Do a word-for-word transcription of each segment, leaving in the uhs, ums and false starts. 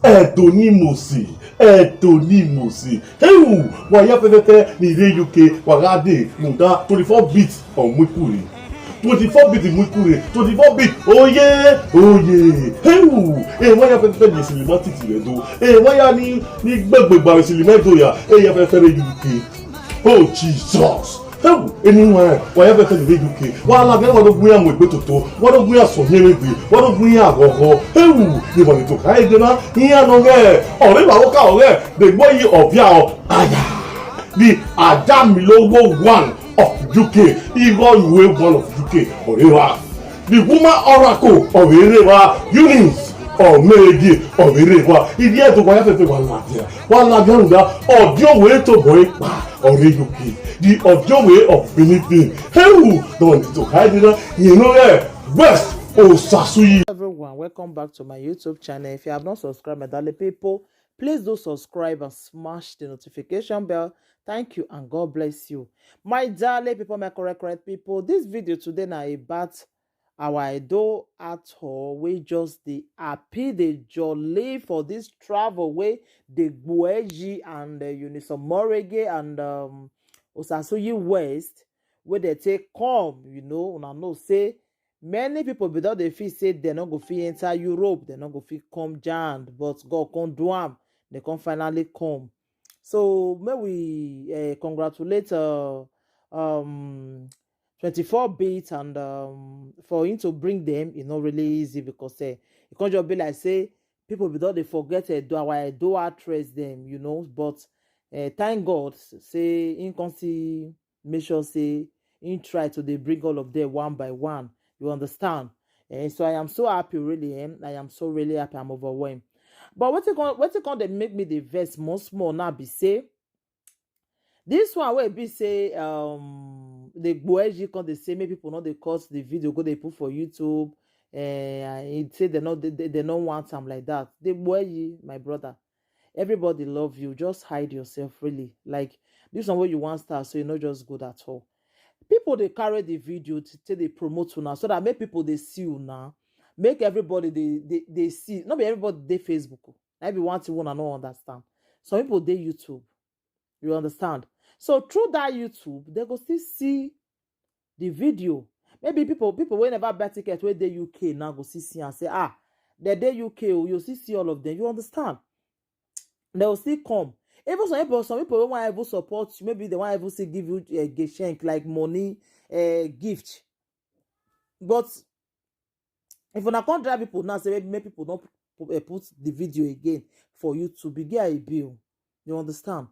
Etonimose, Etonimose. Heu, waya fefefe ni re U K, wagade, muda, twenty-four bit on Mwikuri. Twenty-four bit Mwikuri, twenty-four bit, oye, oye. Heu, e waya fefefe ni sinima titi re do. E waya ni, ni gbegbe gba sinima do ya, e ya fefefe re U K. Oh, Jesus. Heu, anyway, waya fefefe ni re U K. Wa la gere wa do gun ya mo egbe toto. Wa do gun ya so mi egbe. Wa do gun ya gogo. Heu, ni wa ni to ka ede na. Iya no ge. Ore wa wo ka ore. De gbo yi obia o. Aya. The Adamilowo one of U K. Igho Iwe one of U K. Ore wa. The woman oracle of Erewa, Eunice Omegi of Erewa. Ibi e to waya fefefe wa la dia. Wa la dia nda. Odio we to boy pa. Ore U K. The audio way of anything. Heu, don't need to hide it. You know that. West Osasuyi. Everyone, welcome back to my YouTube channel. If you have not subscribed, my darling people, please do subscribe and smash the notification bell. Thank you and God bless you. My darling people, my correct, correct people, this video today na about our Edo actor wey just dey happy, dey jolly for this travel wey the Gboeji and, uh, Eunice Omorege and, um, Osasuyi West, wey dey take come, you know, una know say many people be don dey feel say dem no go fit enter Europe, dem no go fit come Jan, but God come do am, dem come finally come. So may we, uh, congratulate, uh, um, twenty-four bit and, um, for him to bring them, e no really easy because, uh, e come just be like say people be don dey forget Edo, our Edo actress dem, you know, but, uh, thank God say him come see make sure say him try to dey bring all of them one by one. You understand? Eh, so I am so happy, really. Eh? I am so really happy. I'm overwhelmed. But what you come, what you come dey make me the verse more small now be say this one wey be say, um, the Gboeji come dey say make people no dey cut the video go dey put for YouTube. Eh, he say they no they, they no want am like that. The Gboeji, my brother, everybody love you. Just hide yourself, really. Like this one wey you wan start, so you no just good at all. People dey carry the video to take dey promote una so that make people dey see una, make everybody dey dey dey see. No be everybody dey Facebook o. Na be one thing una no understand. Some people dey YouTube. You understand? So through that YouTube, they go still see the video. Maybe people people wey never buy ticket wey dey U K now go still see and say, ah, they dey U K o. You still see all of them. You understand? They will still come. Even some people, some people wey wan even support you, maybe they wan even still give you a geshenk like money, a gift. But if una come drag people now, say make people no pu- eh, put the video again for YouTube, e get a bill. You understand?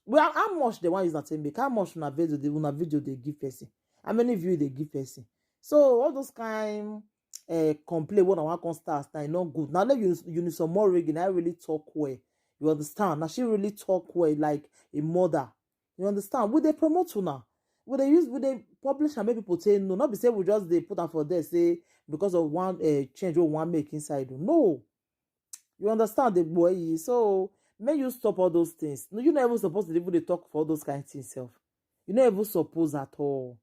Well, how much they wan use na take make? How much una video dey una video dey give person? How many view dey give person? So all those kind, uh, complain when I wan come start now, e no good. Now let you Eunice Omorege, I really talk well. You understand? Now she really talk well like a mother. You understand? We dey promote una. We dey use, we dey publish and make people say no. Not be say we just dey put am for there say because of one, uh, change we wan make inside. No. You understand, the boy? So make you stop all those things. No, you not even supposed to even dey talk for all those kind of things self. You not even suppose at all.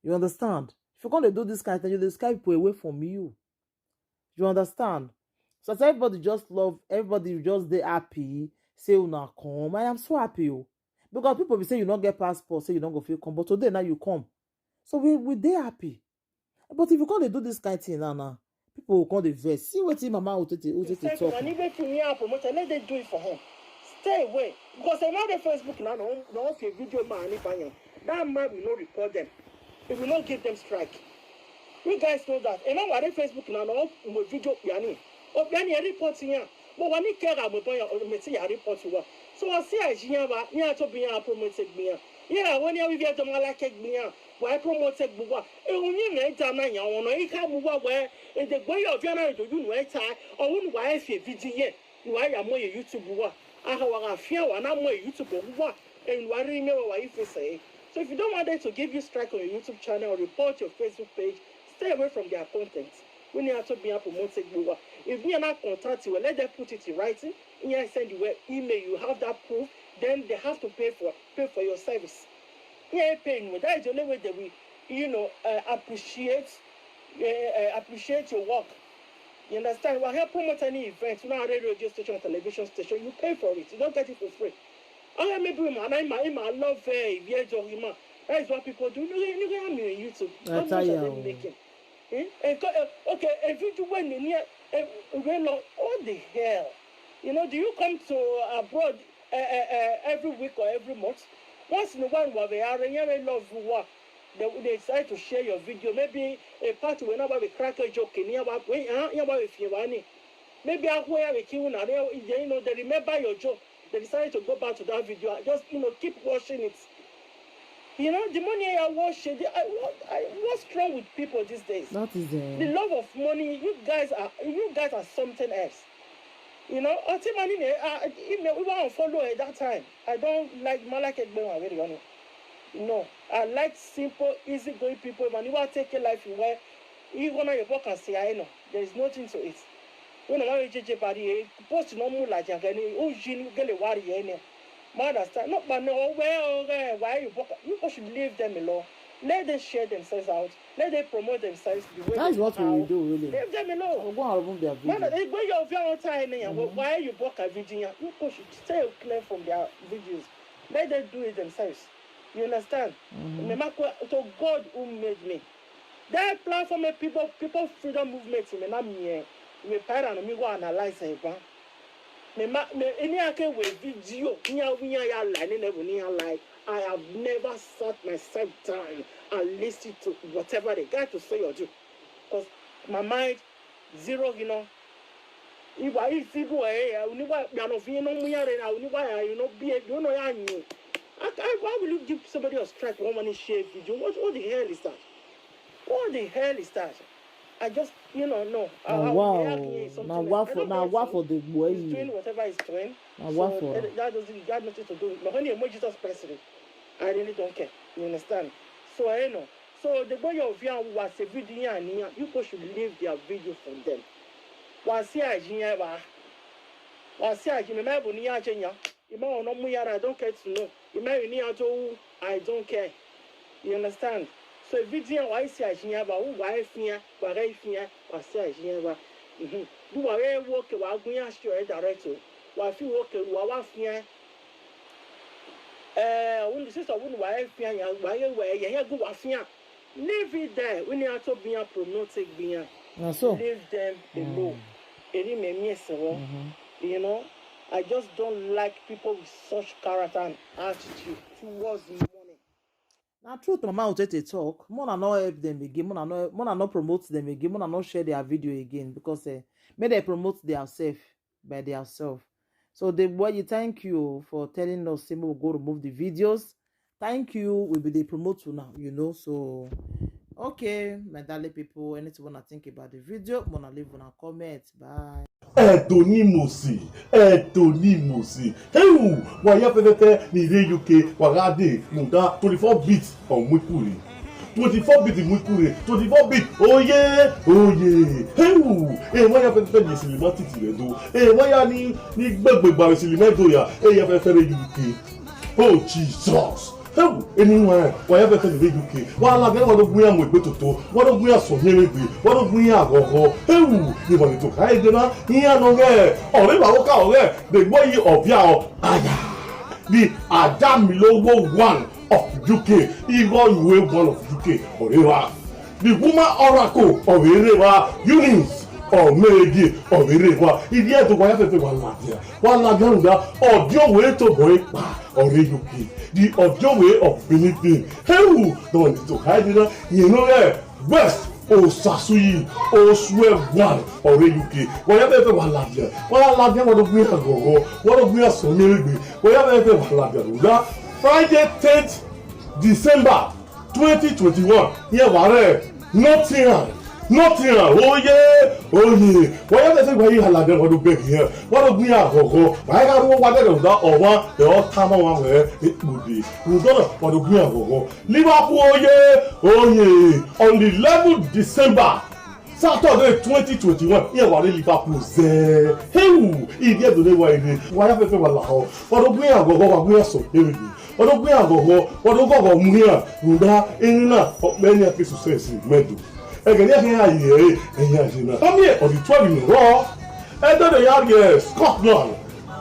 You understand? If you come dey do this kind of thing, you dey scare people away from you. You understand? So as everybody just love, everybody just dey happy, say una come. I am so happy o. Because people be say you no get passport, say you no go fit come. But today now you come. So we, we dey happy. But if you come dey do this kind thing now, now, people go come dey vex. See wetin Mama Otete, Otete talk. Wani be for me, I promote, let them do it for him. Stay away. Because another Facebook now, no, no, if a video man, if I am, that man will not report them. He will not give them strike. You guys know that. And now, what Facebook now, no, mo video, yani. Obiani, report here. But when he care, I'm going to report you. So I see, I see, I promote it. Yeah, when you get to Malake, why promote it? But why? And when you make that, you know, you can't move away. And the way you're trying to do, you know, it's time. Or when why if you video, why I'm on YouTube, what? I have a fear, and I'm on YouTube, what? And why do you know what if you say? So if you don't want them to give you strike on your YouTube channel, report your Facebook page, stay away from their content. When you have to be a promoted, if you are not contact you, let them put it in writing. You send you an email, you have that proof, then they have to pay for pay for your service. Yeah, pay you. That is the only way they will, you know, uh, appreciate uh, uh, appreciate your work. You understand? We're here promote any event, you know, radio station, television station, you pay for it. You don't get it for free. Okay, maybe my name, my, my love, eh, yeah, John, man. That is what people do. You know, you know, I'm on YouTube. I How much tell are you. They making? Eh? Eh, co- eh, okay, a video when you near, eh, we know, what the hell? You know, do you come to abroad eh, eh, eh, every week or every month? Once in a while, we have a love work. They, they decide to share your video. Maybe a part where nobody crack a joke in here, where if you want it. Maybe I wear a kill now. They, you know, they remember your joke. They decided to go back to that video and just, you know, keep watching it. You know, the money I watch, it, I, what, I, what's wrong with people these days? That is The uh, love of money, you guys are, you guys are something else. You know, Otimani, uh, email, we want to follow at that time. I don't like Malak Egbo and Weri Ono. No, I like simple, easygoing people. When you want to take your life, you wear, you gonna your work and say, I know. There is nothing to it. When I want to J J Bari, eh, post no more like Jagani, who Jin Gele Wari, eh, no. Man, understand? Not but no, where, oh, eh, why you work? You should leave them alone. Let them share themselves out. Let them promote themselves the way That's they what we how. will do, really. Leave them I'll alone. Go and remove their Man, video. they go your view on time, eh, why you work at Virginia? You should stay clear from their videos. Let them do it themselves. You understand? Mhm. Remember, to God who made me. That platform, eh, people, people freedom movement, eh, not me, eh. We parent me go analyze it, ba. Me ma, me any ake we video, nya nya ya line, never nya lie. I have never sat myself down and listened to whatever the guy to say or do. Because my mind, zero, you know. Iwa isibu eh, uniwa yano fi no muyare na uniwa ya, you know, be, you know, ya nyu. I, I, why will you give somebody a strike one money share video? What, what the hell is that? What the hell is that? I just, you know, no. I, Na I will wa react o, in something na else. wa I for don't na care wa for for the boy He's doing you. Whatever he's doing. Na wa So for. eh, that doesn't, that nothing to do with me. When you Jesus person, I really don't care. You understand? So I know. So the boy of Yan was a video and you should leave their video from them. Was here, Jinyaba. Was here, Jimmy, Buni Jenya. You might not muyara, I don't care to know. You might need to, I don't care. You understand? So if you didn't why see Jinyaba, who why fear, why fear, was here, Jinyaba. Mm-hmm. Do I walk a wagon, ask you a director. Why if you walk a wawa fear? Eh, when the sister wouldn't why fear, why you were, yeah, go fear. Leave it there. When you are to be a promoted being, Na so. Leave them alone. Any me, me, so, Mhm. you know, I just don't like people with such character and attitude towards money. Na truth, Mama Otete talk. Mona no help them again. Mona no, Mona no promote them again. Mona no share their video again because uh, may they promote themselves by themselves. So the boy, you thank you for telling us. Say we go remove the videos. Thank you. We be the promote you now. You know. So okay, my darling people. Anything wanna think about the video? Wanna leave wanna comment. Bye. Etonimosi, Etonimosi. Heu, waya fefefe ni re U K, wagade, muda twenty-four bit on Mwikuri. Twenty-four bit Mwikuri, twenty-four bit. Oh yeah, oh yeah. Heu, eh, waya fefefe ni silima titi re do. Eh, waya ni ni gbegbe ba silima do ya. Eh, ya fefefe re U K. Oh Jesus. Heu, anyway, waya fefefe ni U K. Wa la ge wa do gun ya mo egbe toto. Wa do gun ya so ye egbe. Wa do gun ya gogo. Heu, ni wa ni to ka egbe na. Iya no ge. Ore ba wo ka ore. De gbo yi obia o. Aya. The Ajamilowo one of U K. Igo iwe one of U K. Ore wa. The woman oracle of Erewa, Eunice Omege of Erewa. Ibi e to waya fefefe wa la dia. Wa la dia nda. Audio way to boy pa. Ore U K. The audio way of Benin. Heu, don to hide na. You know eh. West Osasuyi, Osue one, Ore U K. Waya fefefe wa la dia. Wa la dia wa do gun ya gogo. Wa do gun ya so ye egbe. Waya fefefe wa la dia nda. Friday, tenth December twenty twenty-one. Ye wa re. Nottingham. Nottingham. Oh yeah. Oh yeah. Waya fefefe wa yi la dia wa do beg here. Wa do gun ya gogo. Wa ya ru wa de da o wa. E o ta mo wa we. E kudi. Ru do wa do gun ya gogo. Liverpool, oh yeah, oh yeah. On the eleventh December, Saturday twenty twenty-one, yeah, wa re Liverpool ze. Heu, ibi e do le wa ire. Waya fefefe wa la ho. Wa do gun ya gogo, wa gun ya so ye egbe. Wa do gun ya gogo, wa do gogo mu ya. Nda, eni na, o pe ni a ke success medu. Ege ni ake ya ye, eya jina. Ami e odi twelve in raw. Ede de ya ye, Scotland,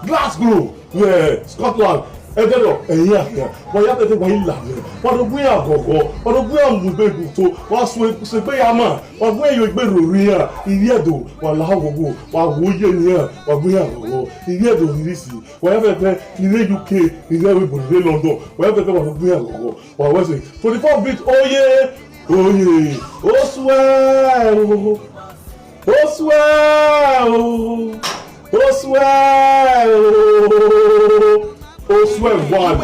Glasgow, ye, Scotland. Ede do, eya ya. Wa ya tete wa ila ni. Wa do gbe ya gogo. Wa do gbe ya mu be guto. Wa so e se gbe ya ma. Wa gbe yo gbe rori ya. Iye do. Wa la gogo. Wa wo ye ni ya. Wa gbe ya gogo. Iye do ni si. Wa ya tete ni le U K, ni le we bo ni le London. Wa ya tete wa do gbe ya gogo. Wa we se. Twenty-four bit. Oh yeah. Oh yeah. Oh swear. Oh swear. Oh. Oh swear. Oh. Oh swear one.